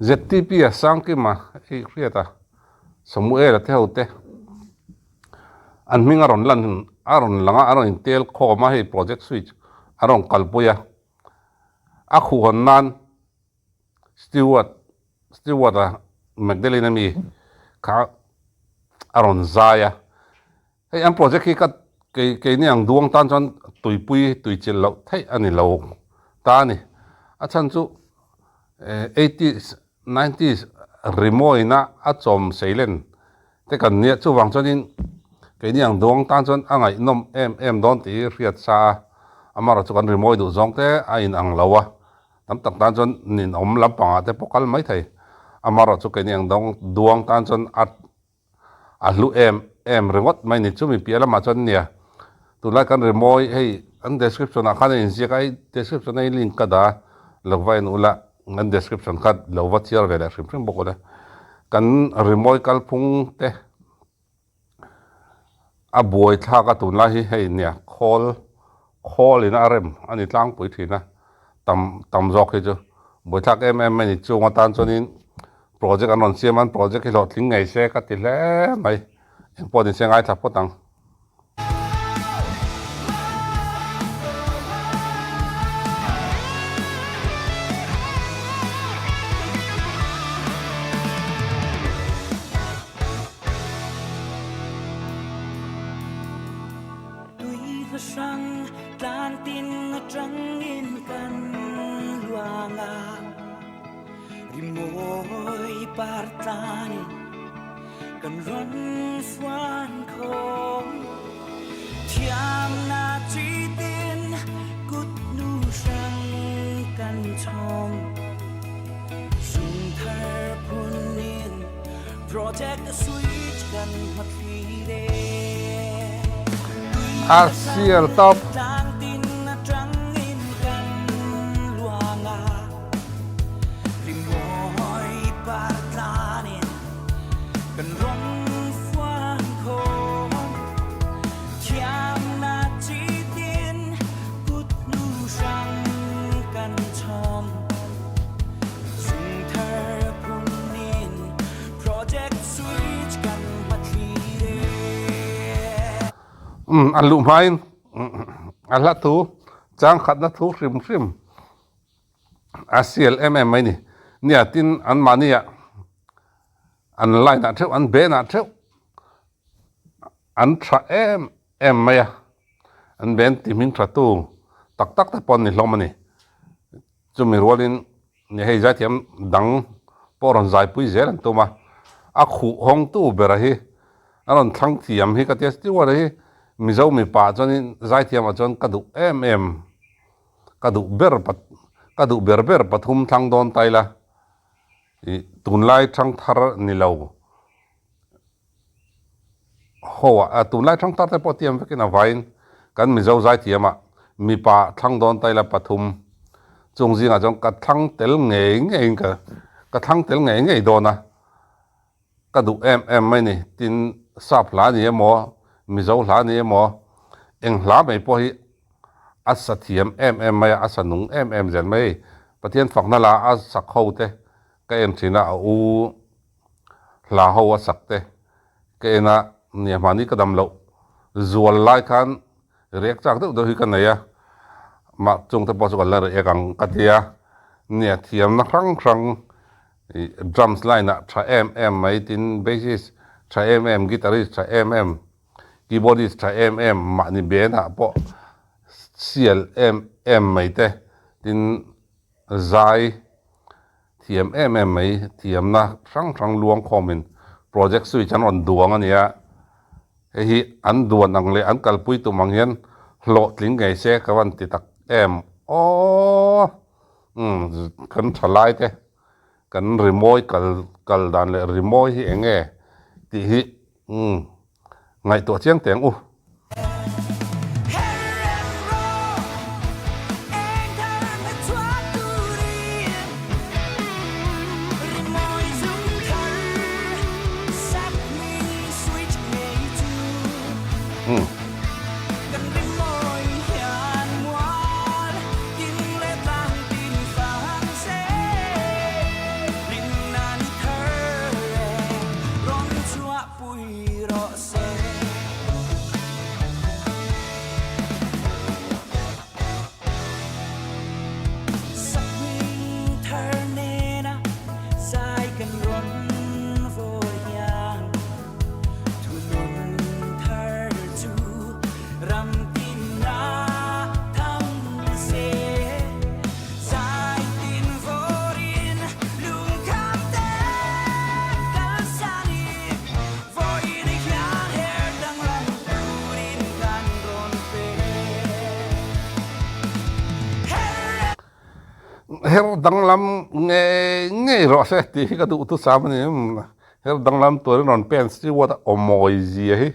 ZTP a Sangkima hei hriat a, Samuel-a te ho te an hming a rawn lan a rawn lang a, a rawn intel khawm a, hei project switch a rawn kalpui a, a khuhhawn nan Stewart Stewart-a Magdalene-a mi kha a rawn zai a. Hei an project hi ka kei keini ang duang tan chuan tuipui tui chilh loh theih a ni lo ta a ni. A chhan chu eighties nineties rimawina a chawm seilen te kan nia chuvang chuanin keini ang duang tan chuan a ngaihnawm em em dawn tih hi hriat sa a, amaherawhchu kan rimawi duh zawng te a inang lo a, tam tak tan chuan ninawm lampangah te pawh kal mai thei, amaherawhchu keini ang duang tan chuan a A hlu em em ringawt mai ni. Chumi piah lamah chuan nia, tunlai kan rimawi hei an description ah khan a inziak a, hei description a hi link ka dah a, lo va en ula, an description kha lo va chhiar ve leh hrim hrim bawk ula. Kan rimawi kalphung te a buai thlak a tunlai hi hei nia khawl khawl in a rem a ni tlangpui thin a, tam tam zawk hi chu buaithlak em em mai ni. Chung atan chuanin project an rawn siam a, an project hi hlawhtling ngei se ka ti hle mai, engpawh ni se ngaithla phawt ang. Tui hrang tlan tin atangin kan luang a, rimawi par tlanin kan rawn fuan khawm. Thiamna chi tin kut nu hrang kan chhawm, zung thar phunin project switch kan hmathlir e. A sial tawp. Umm an luh hmain a hla thu chang khatna thu hrim hrim a sial em em mai ni. Nia tin anmahniah an line ah theuh an ben ah theuh an tha em em mai a, an ben ti hming tha tu tak tak te pawh an ni hlawm a ni. Chumi rualin Ni hei zaithiam dang pawh rawn zaipui zel an tum a, a khuh hawngtu bera hi a rawn thlang thiam hi ka tia Stewart hi Mizo mipa chuanin zaithiamah chuan ka duh em em, ka duh ber ka duh ber ber pathum thlang dawn ta ila ih tunlai thangthar ni lo ho ah tunlai thangthar te pawh tiam vekin a vain kan Mizo zaithiamah mipa thlang dawn ta ila pathum chung zingah chuan ka thlang tel ngei ngeiin ka ka thlang tel ngei ngei dawn a, ka duh em em mai ni. Tin, sap hla ni emaw Mizo hla ni emaw eng hla mai pawh hi a sa thiam em em mai a, a sa nung em em zel mai. Pathian fakna la a sak ho te ka en thin a, a u. Hla ho a sak te ka en a, nia hmani ka dam loh zual lai khan react chak deuh deuh hi ka nei a, mah chung te pawh chu kan la react ang ka ti a, nia thiamna hrang hrang ih drums line ah tha em em mai tin bassist tha em em guitarist tha em em keyboardist tha em em mahni band ah pawh sial em em mai te tin zai thiam em em mai thiamna hrang hrang luang khawmin project switch an rawn duang a ni a, hei hi an duan ang leh an kalpui tum ang hian hlawhtling ngei se ka van ti tak em aww umm kan thalai te kan rimawi kal kal dan leh rimawi hi eng nge tih hi umm Ngaihtuah chiang teh ang u. Her danglam ngei ngei rawh se tih hi ka duhthusam a ni. Her danglam turin rawn pen Stewart a aw mawi zia hi.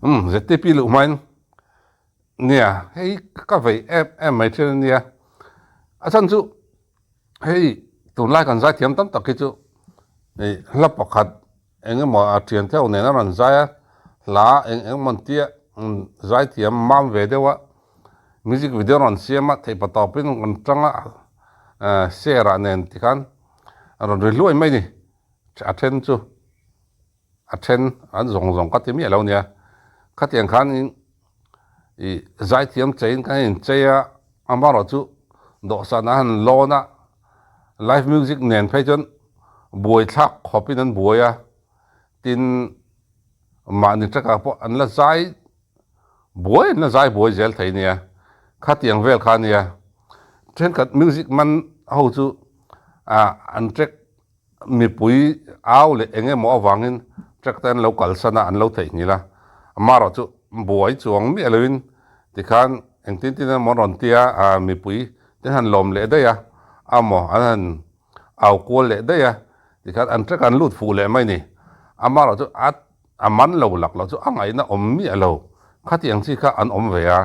Umm ZTP luh hmain nia hei ka vei em em mai thin a nia a chhan chu hei tunlai kan zaithiam tam tak hi chu ih hla pakhat eng emaw a thian theuh nen a rawn zai a hla eng eng emaw tia zaithiam mam ve deuh a music video rawn siam a theihpawh tawpin rawn tang a share ah nen tikhan a rawn ri hluai mai a ni a then chu. A then an zawng zawng ka ti miah lo nia. Khatiang khanin ih zaithiam cheiin kan inchei a, amaherawhchu dawhsan an han lawn a, live music nen phei chuan buaithlak khawpin an buai a, tin mahni trekah pawh an la zai buai an la zai buai zel thei nia. Khatiang vel kha nia. Thenkhat music man ho chu ah an trek Mipui au leh eng emaw avangin tractor an lo kalsan a, an lo theihnghilh a. Amaherawh chu buai chuang miah loin tikhan engtin tin emaw an rawn ti a, mipui te han lawm leh daih a, amaw an han au kual leh daih a, tikhan an track an lut fuh leh mai ni. Amaherawh chu a a man lo lak loh chu a ngaihna awm miah lo. Khatiang chi kha an awm ve a.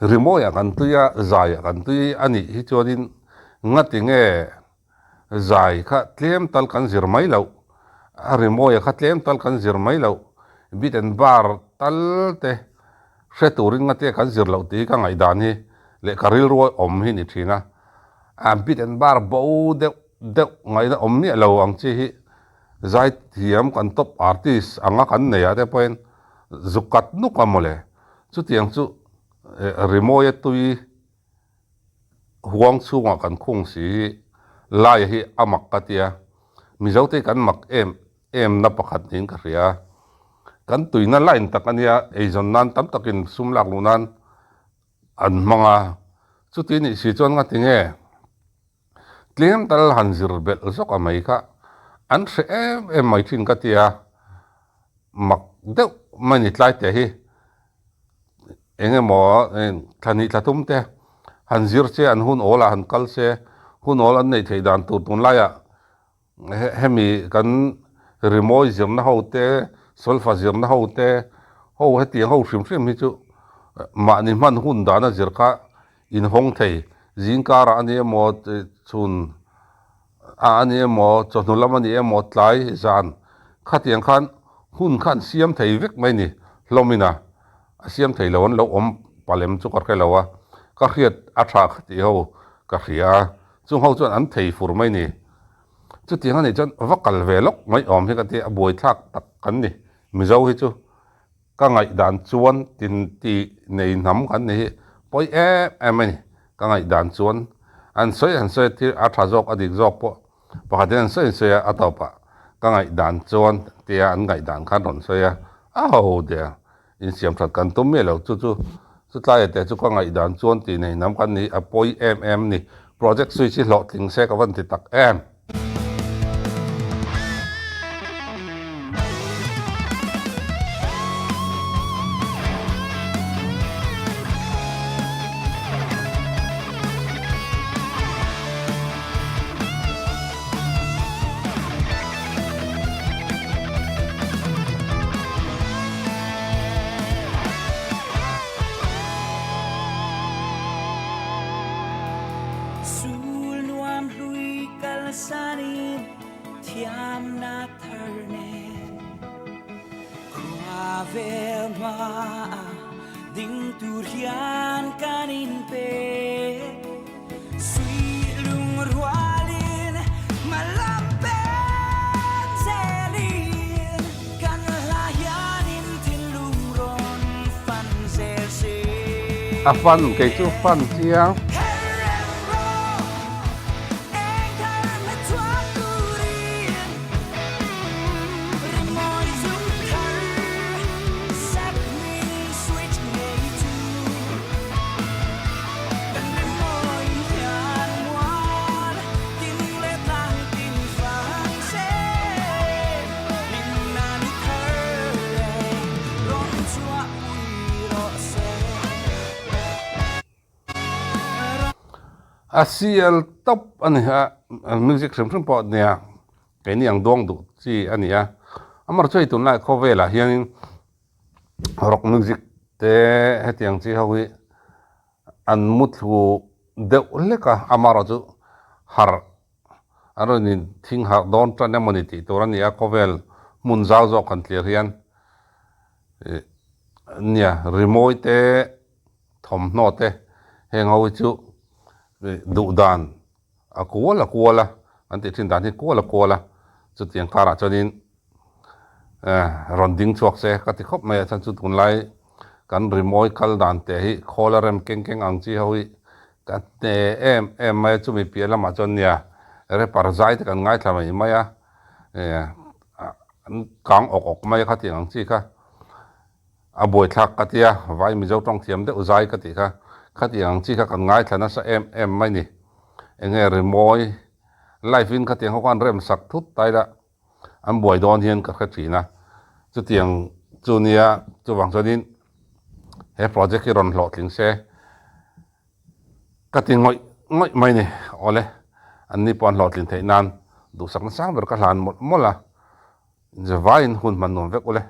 Rimawiah kan tui a, zaiah kan tui a nih hi chuanin ngati nge Zai kha tlem tal kan zir mai loh, a rimawia kha tlem tal kan zir mai loh, bit and bar tal te hre turin ngatia kan zir loh tih hi ka ngaihdan hi leh ka rilru awm hi ni thin a. A bit and bar bo deuh deuh ngaihna awm miah lo ang chi hi zai thiam kan top artist anga kan nei ah te pawhin zuk kat nuk a mawle. Chutiang chu rimawia tui Huang chhungah kan khung si hi laia hi a mak ka tia, Mizote kan mak em em na pakhat niin ka hria. Kan tuina line tak a nia, eizawn nan tam takin sum lak luh nan an hmang a, chuti nih si chuan ngati nge tlem tal han zir belh zawk a mai kha an hre em em mai thin ka tia, mak deuh mai ni tlai teh hi. Eng emaw thla hnih thla thum te han zir se an hun awl ah han kal se hun awl an neih theih dan tur tunlaiah hemi kan rimawi zirna ho te solfa zirna ho te ho hetiang ho hrim hrim hi chu mahni hman hun dana zir kha inhawng thei zingkarah a ni emaw chhun a a ni emaw, chawhnu lam a ni emaw, tlai zan khatiang khan hun kha an siam thei vek mai ni hlawmin a, a siam thei lo an lo awm palem chu ka hre lo a, ka hriat a tha kha tih ho ka hria a, chung ho chuan an thei fur mai ni. Chutiang a nih chuan va kal ve lawk mai awm hi ka ti a, buaithlak tak kan ni Mizo hi chu. Ka ngaihdan chuan tin tih nei hnam kan ni hi pawi em em a ni. Ka ngaihdan chuan an sawi an sawi a thil a tha zawk a dik zawk pawh pakhatin an sawi an sawi a a tawpah ka ngaihdan chuan tia an ngaihdan khan rawn sawi a, a ho der insiam that kan tum miah lo chu chu chutlai te chu ka ngaihdan chuan tih nei hnam kan ni a pawi em em a ni. Project switch hi hlawhtling se ka van ti tak em. Sul nuam hlui kalsanin thiamna thar nen khua vel hmaah ding tur hian kan inpe. Sui lung rualin hmalam pen zelin kan hla hianin thinlung rawn fan zel se. A fan kei chu fan chiang. A sial tawp a ni a, music hrim hrim pawh nia keini ang duang duh chi a ni a. Amaherawhchu chu hei tunlai khawvelah hianin rock music te hetiang chi ho hi an muthlu deuh hlek a, amaherawhchu harh an rawn in thing harh dawn tan emawni tih tur a ni a, khawvel hmun zau zawk han tlir hian ih nia rimawi te thawmhnaw te heng ho hi chu duh dan a kual a kual a an tih thin dan hi kual a kual a chutiang karah chuanin eh rawn ding chhuak se ka ti khawp mai a chhan chu tunlai kan rimawi kal dan te hi khawl a rem keng keng ang chi ho hi ka hne em em mai a chumi piah lamah chuan nia rapper zai te kan ngaithla mai mai a eh an kang awk awk mai a khatiang ang chi kha. A buaithlak ka tia, vai Mizo tawng thiam deuh zai ka tih kha, khatiang ang chi kha kan ngaithla nasa em em mai ni. Enge rimawi live in khatiang ho khan rem sak thut ta ila an buai dawn hian ka hre thin a, chutiang chu nia chuvang chuanin he project hi rawn hlawhtling se ka ti ngawih ngawih mai ni. Awle, anni pawh an hlawhtlin theih nan duhsakna sang ber ka hlan mawlh mawlh a, zavaiin hun hman nuam vek ule.